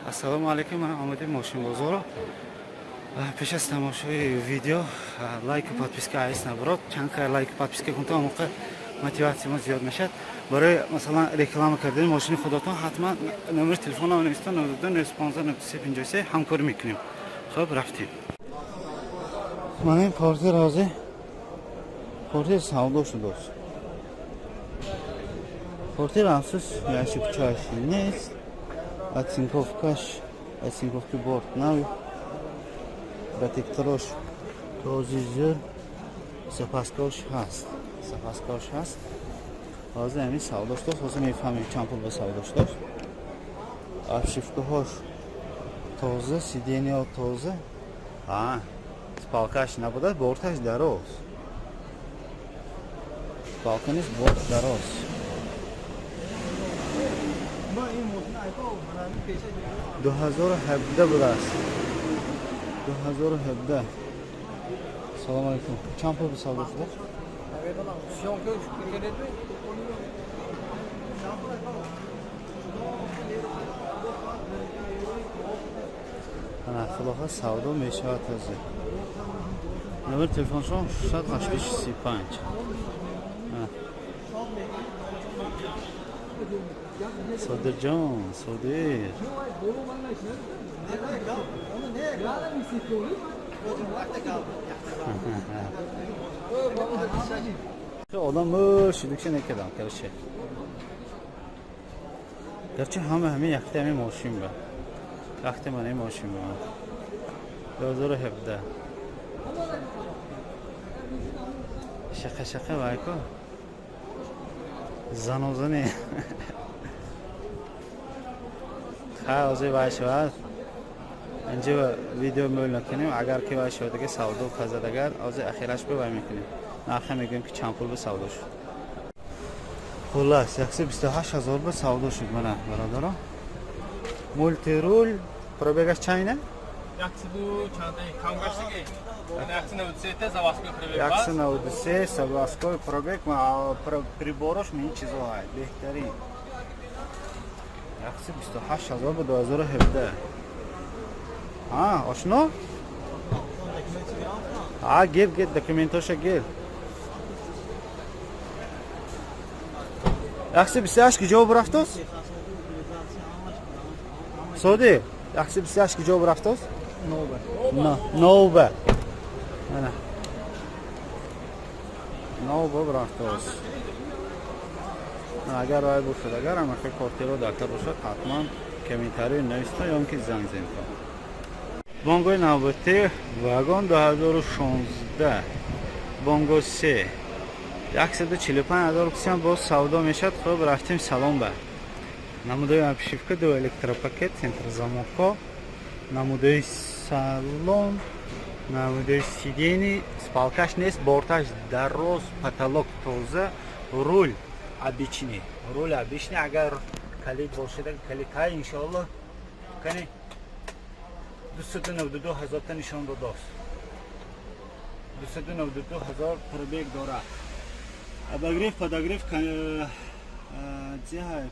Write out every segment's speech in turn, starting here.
Ассалому алайкум, ман омадем мошинбозоро. Пеш аз тамошои видео лайку подписка айс набарод. Чанд қадр лайку подписка кунед, он موقع мотиватсия мо зиёд мешавад. Барои, масалан, реклама кардани мошини худотон ҳатман номери телефонам нависто: 92 915 93 53. Ҳамкорӣ мекунем. Хуб, рафтем. Мана ин Портер, ҳозир Портер савдо шудааст. Портер, афсӯс, ящикчаш нест. Оцинковкаш, оцинковки борт нав, протекторош този зӯр, запаскаош ҳаст, запаскаош ҳаст. Ҳозир ҳамин савдо шудааст. Ҳозир мефаҳмем, чанд пул ба савдо шудааст. Обшивкаҳош тоза, сиденьяҳо тоза. А спалкаш набудад, борташ дароз. Спалка нест, борт дароз. 2017 будааст, 2017. Салому алайкум, чанд пул ба савдо шудааст? Съемка kerakmi? Ана, хулоса, савдо мешавад ҳозир. Номери телефоншон 686 35. Ана. Содирҷон, Содир. Одам мӯр шудукша некардам, короче. Гарчи ҳама ҳамин якта ҳамин мошин ба. Якта мана ин мошин ба. 2017. Шақа шақа вайко. Занозани. Хай, ҳозир вай шавад. Инҷа видео мӯл накунем, агар ки вай шавад, дига савдо казад, агар ҳозир ахираш ба вай мекунем. Нарха мегӯем, ки чанд пул ба савдо шуд. Хуллас, 128 ҳазор ба савдо шуд, мана, бародаро. Мультируль, пробегаш чанд ина? Яксаду чанд кам гаштаги. 193 та заводской пробег бас. 193 заводской пробег, приборош ин чизо ҳай, беҳтарин. 128 ҳазор ба 2017. А, ошно? А, гир, гир, документоша гир. 128 ки ҷо бурафтост? Содир, 128 ки ҷо бурафтост? Нова. Нова. Ана. Нова бурафтост. Агар вай бошад, агар ҳамахел квартираро дакар бошад, ҳатман комментарий нависта ё ки занг зенто. Бонгои навбатӣ Вагон 2016, Бонго 3, 145 ҳазор кисиам боз савдо мешавад. Хуб, рафтем салон ба. Намудаи обшивка, ду электропакет, центрзамокҳо, намудаи салон, намудаи сиденье, спалкаш нест, борташ дароз, потолок тоза, руль обычный, руль обычный. Агар калид бошад, калид ҳай, иншоалло. Кани, 292 ҳазорта нишон додааст, 292 ҳазор пробег дорад. Обогрев, подогрев, ҳай,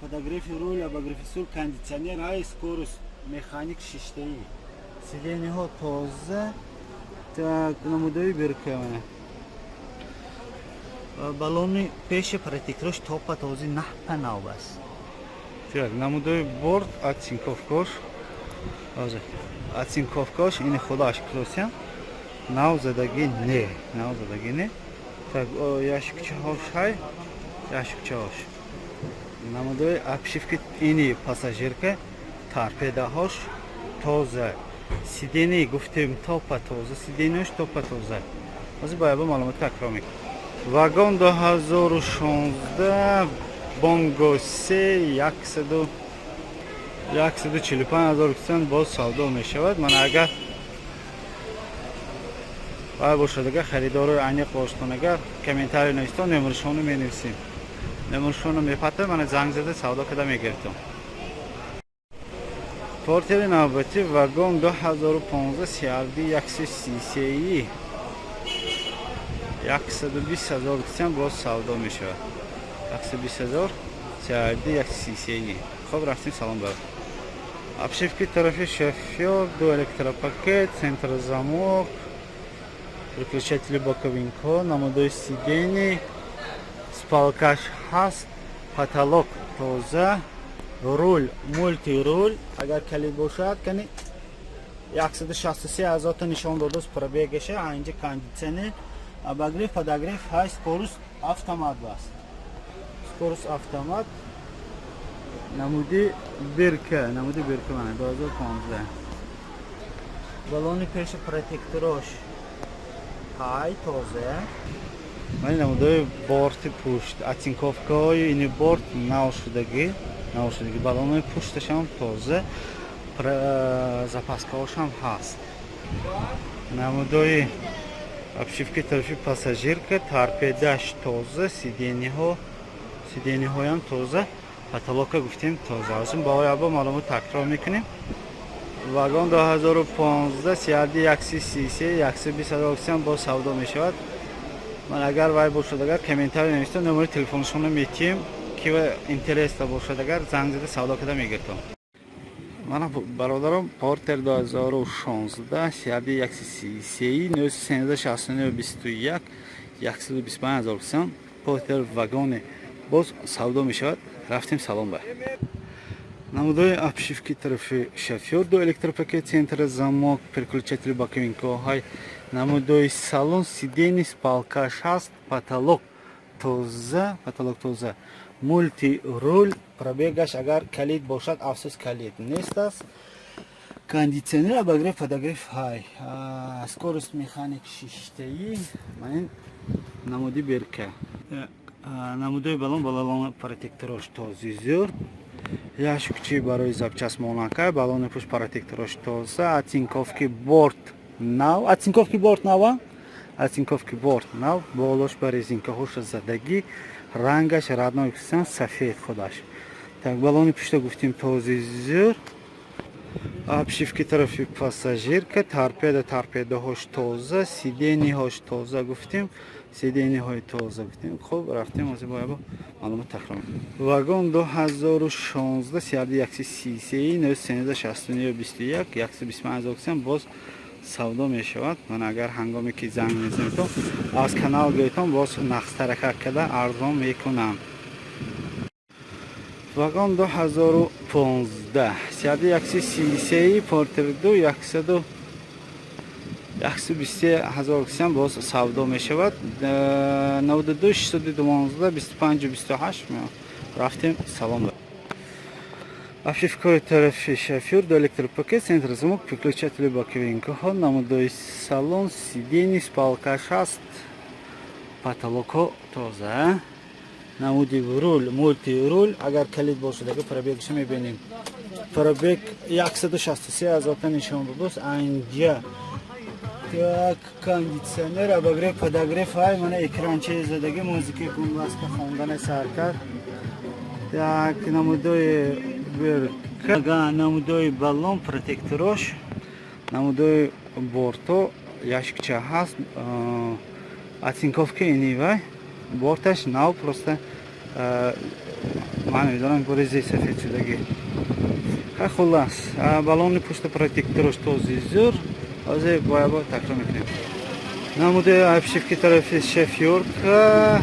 подогреви руль, обогреви стул, кондитсионер ҳай, скорость, механик шиштаӣ, сиденьяҳо тоза. Так, намудаи бирка, балони пеши протекторош топа този, наҳпа нав аст. Так, намудаи борт, оцинковкош, ҳозир оцинковкош ини худоаш клосиям нав задагӣ не, нав задагӣ не. Так, ящикчаҳош ҳай, ящикчаҳош, намудаи обшивки ини пассажирка, торпедаҳош тоза, сиденье гуфтем топа тоза, сиденьеош топа тоза. Ҳозир ба яба маълумот такрор мекунем. Вагон 2016, Бонго 3, 145 ҳазор кисанд боз савдо мешавад. Ман агар вай бошад, агар харидорои аниқ бошад, агар комментарий навистон, номершону менависем, номершону мепата, мана занг зада савдо када мегирифтам. Портери навбатӣ Вагон 2015, CRD 133, 120 ҳазор кисиам боз савдо мешавад. 120 ҳазор, CRD 133. Хоб, рафтем салом бар. Обшивки тарафи шофёр, ду электропакет, центр замок, переключатели боковинкҳо, намудои сидений, спалкаш ҳаст, потолок тоза, руль мультируль. Агар калид бошад, кани 163 ҳазорта нишон додааст пробегаша. Инҷа кондитсионер, обогрев, подогрев ҳаст, скорость автомат баст, скорость автомат. Намуди бирка, намуди бирка, мана 2015. Балони пеши протекторош ҳай тоза. Мани намудои борти пушт, оцинковкаҳои ини борт нав шудагӣ, нав шудагӣ, балонои пушташам тоза, запаскаҳошам ҳаст. Намудои обшивки тарафи пассажирка, торпедаш тоза, сидениҳо, сидениҳоям тоза, потолока гуфтем тоза. Ҳозир бо маълумот такрор мекунем. Вагон 2015, CRD 133, 120 ҳазор боз савдо мешавад. Ман агар вай бошад, агар комментарий нависта, номери телефоншонро метиҳем, ки интереста бошад, агар занг зада савдо карда мегиртон. Мана, бародаром, Портер 2016, CRD 133, 913 69 21, 125 ҳазор сом. Портер вагоне боз савдо мешавад. Рафтем салон ба. Намудои обшивки тарафи шофёр, ду электропакет, центр замок, переключатели боковинкоҳай. Намудои салон, сидени, спалкаш ҳаст, потолок тоза, потолок тоза, мульти руль. Пробегаш агар калид бошад, афсӯс, калид нест аст. Кондитсионер, обогрев, подогрев ҳай, скорость механик шиштаи. Манин намуди берка, намудои балон, балон протекторош този зӯр, яшукчи барои запчасть монака, балони пушт протекторош тоза, оцинковки борт нав, оцинковки борт нава, оцинковки борт нав, болош ба резинкаҳоша задагӣ, рангаш родной кисан сафед худаш. Так, балони пушта гуфтем този зӯр. Обшивки тарафи пассажирка, торпеда, торпедаҳош тоза, сидениҳош тоза гуфтем, сидениҳои тоза гуфтем. Хуб, рафтем, ҳозир бояд маълумот такрор. Вагон 2016, CRD 133, 913 69 21, 125 ҳазор кисам боз савдо мешавад. Ман агар ҳангоме ки занг мезанитон, аз канал гӯйтон, боз нақстаракак карда арзон мекунам. Вагон 2015, CRD 133, Портер 2, 100 123 ҳазор кисам боз савдо мешавад. 92 612 25 28. Рафтем салон. Обшивкаи тарафи шофёр, ду электропакет, центр замок, переключатели боковинкаҳо. Намудои салон, сидени, спалкаш ҳаст, потолокҳо тоза. Намуди руль мультируль. Агар калид бошад, агар пробегша мебинем, пробег 163 ҳазорта нишон додааст. Анҷа так, кондитсионер, обогрев, подогрев ҳай. Мана экранчаи задагӣ, музыка гумбаска хондана сар кард. Так, намудои берка, намудои баллон протекторош, намудои борто, яшикча ҳаст, оцинковка ини вай борташ нав, просто ман намедонам, горезе сафед шудагӣ. Ха, хуллас, баллони пушта протекторош този зӯр. Ҳозир бояд такрор мекунем. Намуди обшивки тарафи шофёрка,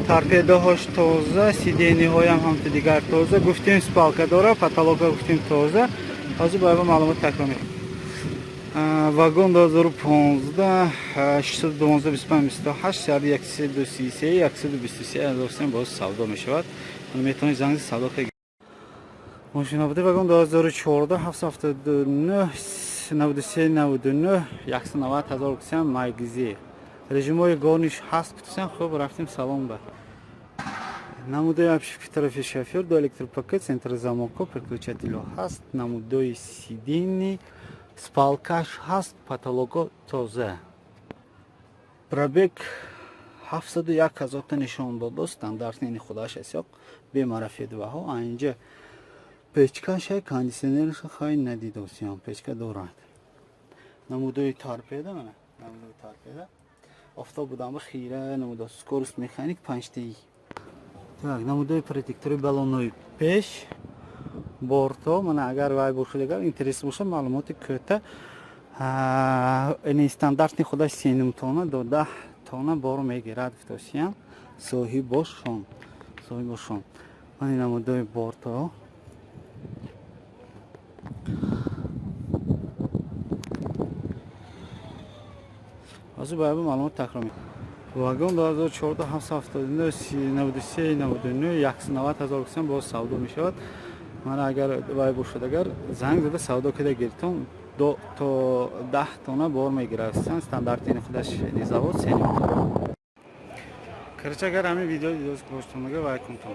торпедаҳош тоза, сидениҳоям ҳамту дигар тоза гуфтем, спалка дора, потолока гуфтем тоза. Ҳозир бояд маълумот такрор мекунем. Вагон 2015, 612 25 28, CRD 133, 123 ҳазор сом боз савдо мешавад. Метавонед занг савдо кунед. Мошина буда вагон 2014, 779 93 99, 190 ҳазор кисам, майгизи, режимҳои горниш ҳаст кутусам. Хуб, рафтем салон ба. Намудои обшивки тарафи шофёр, ду электропакет, центр замокҳо, переключателҳо ҳаст. Намудои сидени, спалкаш ҳаст, потолокҳо тоза. Пробег 701 ҳазорта нишон додо, стандарт ини худаш ҳисоб бемарафедваҳо. Инҷа печкаша, кондитсионерша хай надидосиям, печка дорад. Намудои торпеда, мана намудои торпеда, офтоб будам хира намудо, скорость механик панҷтаи. Так, намудои протектори баллонои пеш. Борто мана агар вай бошад, агар интерес бошад, маълумоти кӯта. Ини стандарти худаш 3,5 тонна до 10 тонна бор мегирад, гуфтосиям соҳибошон. Ман ин намудои борто. Ҳозир бояд маълумот такрор мекунам. Вагон 2014, 779, 93, 99, 190 ҳазор кисам боз савдо мешавад. Мана агар вай бошад, агар занг зада савдо кида гиртон, до то 10 тонна бор мегирад. Стандарти ини худаш завод 3,5 тонна. Короче, агар ҳамин видео дидоз боштон, агар вай кунтон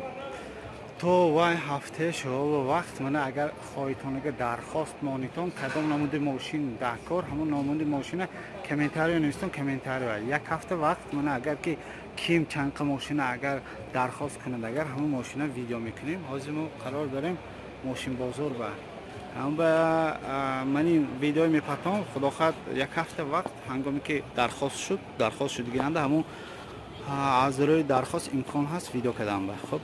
то вай ҳафтаи шумо вақт, мана агар хоҳитон, агар дархост монитон, кадом намуди мошин дар кор, ҳамон намуди мошина комментарио навистон. Комментарио як ҳафта вақт. Мана агар ки ким чанқа мошина агар дархост кунад, агар ҳамон мошина видео мекунем. Ҳозир мо қарор дорем мошинбозор ба ҳам ба мани видеои мепатон. Худо хоҳад, як ҳафта вақт, ҳангоме ки дархост шуд гиранда, ҳамон аз рӯи дархост имкон ҳаст видео кардан ба. Хуб.